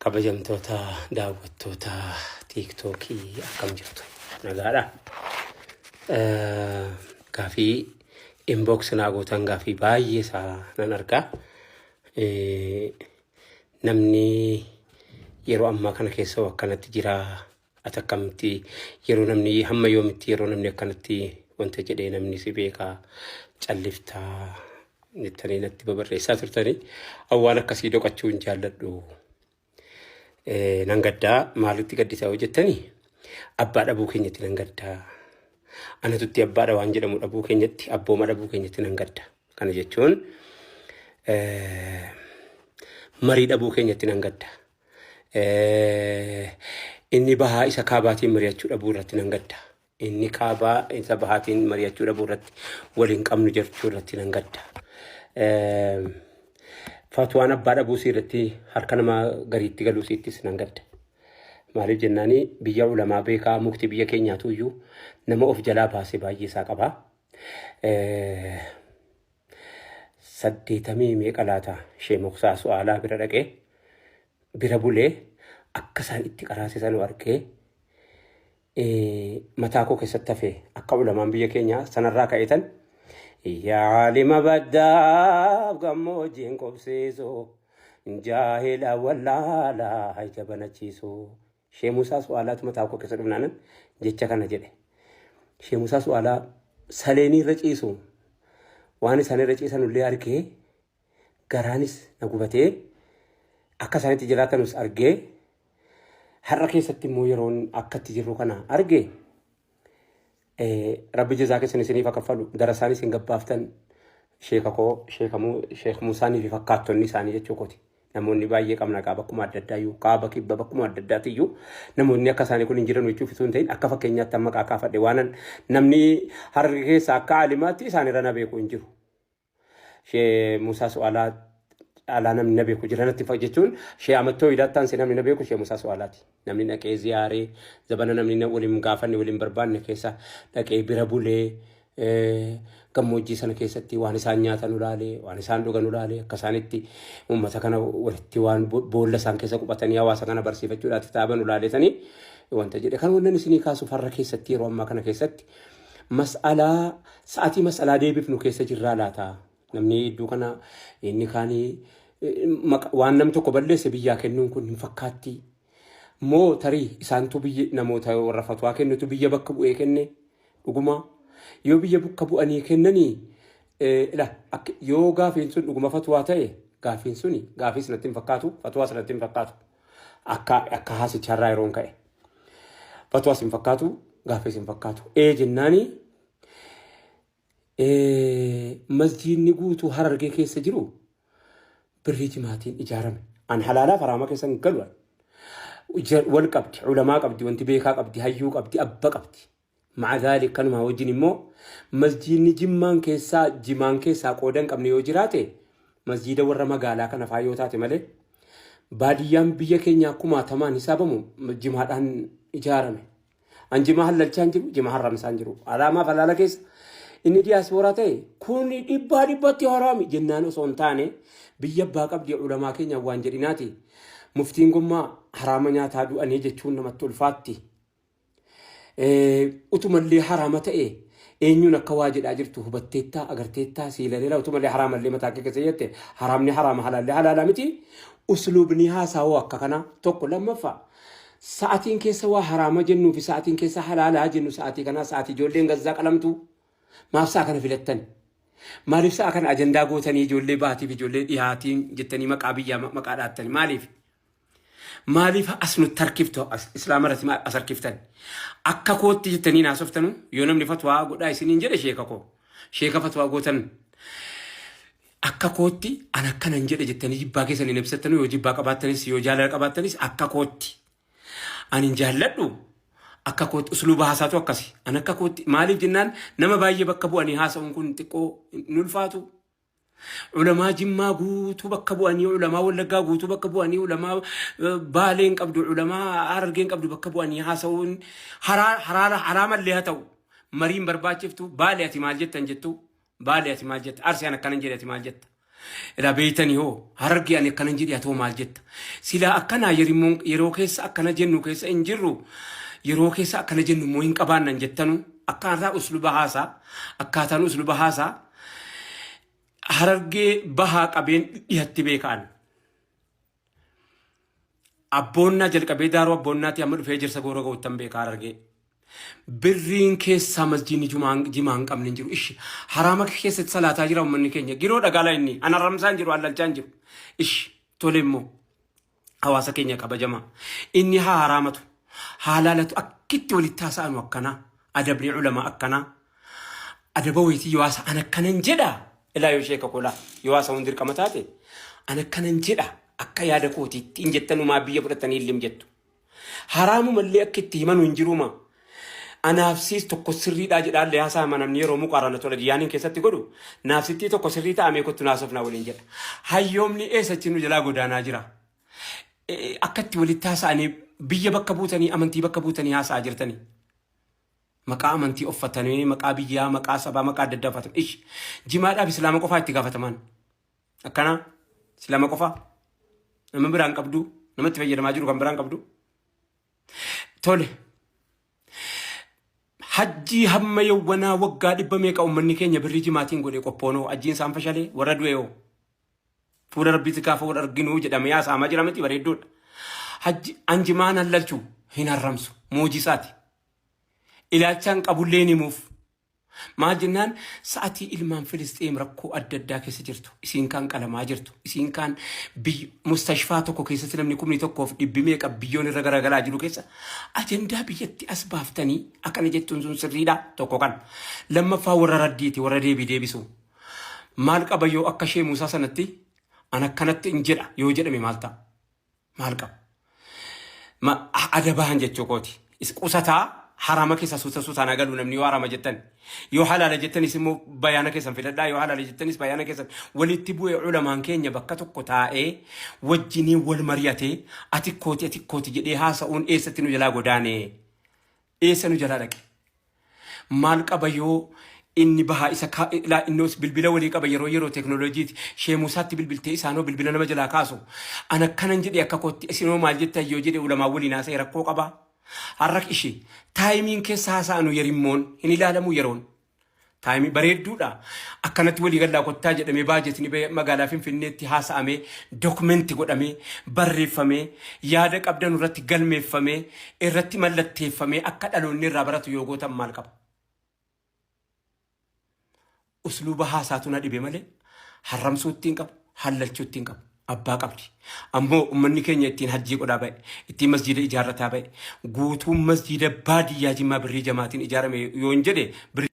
Kabajamtoota daawwattoota tiiktookii akkam jirtu? Nagaadha. Gaafii inbox naa gootan gaafii baay'ee isaa nan argaa. Namni yeroo ammaa kana keessa akkanatti jira. Ati akkamitti yeroo namni hamma yoomitti yeroo namni akkanatti wanta jedhee namni si beekaa calliftaa jettanii natti babarreessaa turtanii awwaan akkasii doqachuu hin jaalladhu. Nan gaddaa maalitti gaddisaa yoo jettanii abbaa dhabuu keenyatti nan gaddaa. Anatutti abbaadha waan jedhamu dhabuu keenyatti abbooma dhabuu keenyatti nan gadda. Kana jechuun marii dhabuu keenyatti nan gadda. Inni bahaa isa kaabaatiin mari'achuu dhabuu irratti nan gadda. Inni kaabaa isa bahaatiin mari'achuu dhabuu irratti waliin qabnu jechuu irratti nan gadda. Fatwaan abbaa dhabuu isii irratti harka nama gariitti galuu isiittis nan gadda. Maaliif jennaani biyya ulamaa beekaa mukti biyya keenyaatu iyyuu nama of jalaa baasee baay'ee isaa qaba. Saddeetamii meeqa laata shee moksaa su'aalaa bira dhaqee bira bulee akka isaan itti qaraasisan argee mataa koo keessatti hafe akka ulamaan biyya keenyaa sanarraa ka'eetan yaa aalima baddaaf gammoojjiin qubsiisu jaahila wallaalaa ija banachiisu Shee Musaa Su'aalaatu mataa koo keessa dhufnaanan jecha kana jedhe. Shee Musaa Su'aalaa saleenii irra ciisu waan isaan irra ciisan illee argee garaanis na gubatee akka isaan itti jiraatanus argee har'a keessatti immoo yeroon akka itti jirru kana arge Rabbi jazaa keessan isiniif haa kaffalu darasaan isin gabbaaftan sheeka koo sheek Musaanii fi fakkaattonni isaanii jechuu kooti. Namoonni baay'ee qabna kaa bakkuma adda addaa iyyuu kaaba kibba bakkuma adda addaatti iyyuu namoonni akka isaanii kun hin jiran jechuuf osoo hin ta'in akka fakkeenyaatti amma maqaa kaafadhe waanan namni harka keessa akka aalimaatti isaanirra na beeku hin jiru. Shee Musaa Su'aalaa caalaa namni na beeku jira natti jechuun Shee Amattoo Idaatti aansee namni na beeku Shee Musaa Su'aalaati. Namni dhaqee ziyaaree zabana namni na waliin gaafanne waliin barbaanne keessa dhaqee bira bulee gammoojjii sana keessatti waan isaan nyaatan ulaalee waan isaan dhugan ulaalee akka isaanitti uummata kana walitti waan boolla isaan keessa quphatanii hawaasa kana barsiifachuudhaaf taaban ulaaleetanii wanta jedhe kan wannan isinii kaasu farra keessatti yeroo ammaa kana keessatti mas'alaa sa'atii mas'alaa deebifnu keessa jirraa laata namni iddoo kana inni kaanii waan nam tokko balleesse biyyaa kennuun kun hin fakkaatti moo tarii isaantu biyya namoota warra fatwaa kennutu biyya bakka bu'ee kenne dhuguma yoo biyya bakka bu'anii kennanii ila yoo gaafiin sun dhuguma fatwaa ta'e gaafiin suni gaafii sanatti hin fakkaatu fatwaa sanatti hin fakkaatu akka akka haasicharraa yeroon ka'e fatwaas hin fakkaatu gaafiis hin fakkaatu ee jennaanii masjiidni guutuu harargee keessa jiru birrii jimaatiin ijaarame. An halaalaaf haraama keessa hin galu. Wal qabdi, ulamaa qabdi, wanti beekaa qabdi, hayyuu qabdi, abba qabdi. Ma'a zaalik kanumaa wajjin immoo masjiidni jimmaan keessaa jimaan keessaa qooda hin qabne yoo jiraate masjiida warra magaalaa kana faa yoo taate malee baadiyyaan biyya keenyaa kumaatamaan hisaabamu jimaadhaan ijaarame. An jimaa hallalchaa hin jiru, jimaa harramsaa hin jiru. Haraamaaf halaala keessa inni diyaaspooraa ta'e kun dhibbaa dhibbatti haraami jennaan osoo hin taane biyya abbaa qabdi ulamaa keenya waan jedhinaati. Muftiin gommaa haraama nyaataa du'anii jechuun namatti ulfaatti. Utumallee haraama ta'e eenyuun akka waa jedhaa jirtu hubatteettaa agarteettaa siilaleera utumallee haraamallee mataa kee keessa jette haraamni haraama halaallee halaala miti. Usluubni haasawoo akka kanaa tokko lammaffaa. Sa'atiin keessa waa haraama jennuu fi sa'atiin keessa halaalaa jennu sa'atii kanaa sa'atii ijoolleen gazzaa qalamtu maaf sa'a kana filattan? Maaliif sa'a kana ajandaa gootanii ijoollee baatiif ijoollee dhihaatiin jettanii maqaa biyyaa maqaa dhaattani? Maaliif? Maaliif as nutti harkiftu islaama irratti as harkiftan? Akka kootti jettanii naasoftanu yoo namni fatwaa godhaa isiniin jedhe sheeka koo. Sheeka fatwaa gootan Akka kootti an akkanan jedhe jettanii jibbaa keessan hin ibsattanu yoo jibbaa qabaattanis yoo jaalala qabaattanis akka kootti ani hin jaalladhu akka kootti usluuba haasaatu akkasi an akka kootti maaliif jennaan nama baay'ee bakka bu'anii haasa'uun kun xiqqoo hin ulfaatu. Ulamaa Jimmaa guutuu bakka bu'anii, ulamaa Wallaggaa guutuu bakka bu'anii, ulamaa Baalee hin qabdu, ulamaa Harargee hin qabdu bakka bu'anii haasa'uun haraamallee haa ta'u mariin barbaachiftu Baalee ati maal jettan jettu Baale ati maal jetta? Arsii an akkanan jedhe ati maal jetta? Ilaa beeytanii hoo Harargee ani akkanan jedhe atoo maal jetta? Silaa akkanaa yeroo keessa akkana jennu keessa hin jirru yeroo keessa akkana jennu immoo hin qabaannan jettanu akkaataa usluba haasaa akkaataan usluba haasaa Harargee bahaa qabeen dhihatti beekaan. Abboonnaa jalqabee daaroo abboonnaatii amma dhufee ejersa gooroo ga'uttan beeka Harargee. Birriin keessaa masjiidni jimaa hin qabne hin jiru. Ishi haraama keessatti salaataa jira uummanni keenya. Giroo dhagaalaa inni an haramsaa hin jiru allalchaa hin jiru. Ishi tole immoo hawaasa keenya kabajamaa. Inni haa haraamatu haa laalatu akkitti walitti haasa'anu akkanaa adabni ulamaa akkanaa adaba wayitii yoo haasa'an akkanan jedha. Ilaa yoo sheeka kolaa yoo haasa'uun dirqama taate an akkanan jedha akka yaada kootiitti hin jettanumaa biyya fudhatanii illim jettu. Haraamumallee akka itti himanu hin jiruuma. Anaaf siis tokko sirriidhaa jedhaallee haasa'ama namni yeroo muqaarana tola diyaaniin keessatti godhu naaf sittii tokko sirrii ta'amee kottu naasofnaa waliin jedha. Hayyoomni eessachi nu jalaa godaanaa jira. Akka itti walitti haasa'anii biyya bakka buutanii amantii bakka buutanii haasa'aa jirtanii. Maqaa amantii uffatanii maqaa biyyaa maqaa sabaa maqaa adda addaa uffatan. Ish jimaadhaaf islaama qofaa itti gaafataman. Akkana islaama qofaa nama biraan qabdu namatti fayyadamaa jiru kan biraan qabdu. Tole. Hajjii hamma yawwanaa waggaa dhibba meeqa uummanni keenya birrii jimaatiin godhe qophoonoo hajjiin isaan fashalee warra du'e hoo. Fuula rabbiitti gaafa wal arginuu jedhamee haasa'amaa jira miti bareedduudha. Hajji anjimaan hallalchu hin harramsu muujisaati. Ilaalchaan qabullee ni himuuf. Maal jennaan sa'atii ilmaan Filisxeem rakkoo adda addaa keessa jirtu. Isiin kaan qalamaa jirtu. Isiin kaan mustashfaa tokko keessatti namni kumni tokkoof dhibbi meeqa biyyoon irra garagalaa jiru keessa ajandaa biyyatti as baaftanii akkana jettuun sun sirriidha tokko kan. Lammaffaa warra raddiiti warra deebii deebisu. Maal qaba yoo akka ishee Muusaa sanatti an akkanatti hin jedha yoo jedhame maal ta'a? Maal qaba? Ma adabaan jechuu kooti. Is qusataa harama keessa suuta suutaan agalu namni yoo harama jettan. Yoo halaala jettanis immoo bayaana keessan fidadhaa yoo halaala jettanis bayaana keessan walitti bu'ee ulamaan keenya bakka tokko taa'ee wajjiniin wal mari'atee ati kooti ati kooti jedhee haasa'uun eessatti nu jalaa godaane? Eessa nu jalaa dhaqe? Maal qaba yoo inni bahaa isa ilaa innoos bilbila walii qaba yeroo yeroo teeknooloojiiti shee Muusaatti bilbiltee isaanoo bilbila nama jalaa kaasu an akkanan jedhe akka kootti isinoo maal jettan yoo jedhe ulamaa waliin haasa'e rakkoo qabaa har'a ishee taayimiin keessa haasa'anu yerimmoon hin ilaalamu yeroon Taayimii bareedduudha. Akkanatti walii gallaa kottaa jedhamee baajetni ba'ee magaalaa Finfinneetti haasa'amee dokumenti godhamee barreeffamee yaada qabdan irratti galmeeffamee irratti mallatteeffamee akka dhaloonni irraa baratu yoo gootan maal qaba? Usluuba haasaatu na dhibe malee harramsuu ittiin qabu, hallalchuu ittiin qabu. Abbaa qabdi. Ammoo ummanni keenya ittiin hajjii godhaa ba'e, ittiin masjiida ijaarrataa ba'e, guutuun masjiida baadiyyaa Jimmaa birrii jamaatiin ijaarame yoon jedhe birrii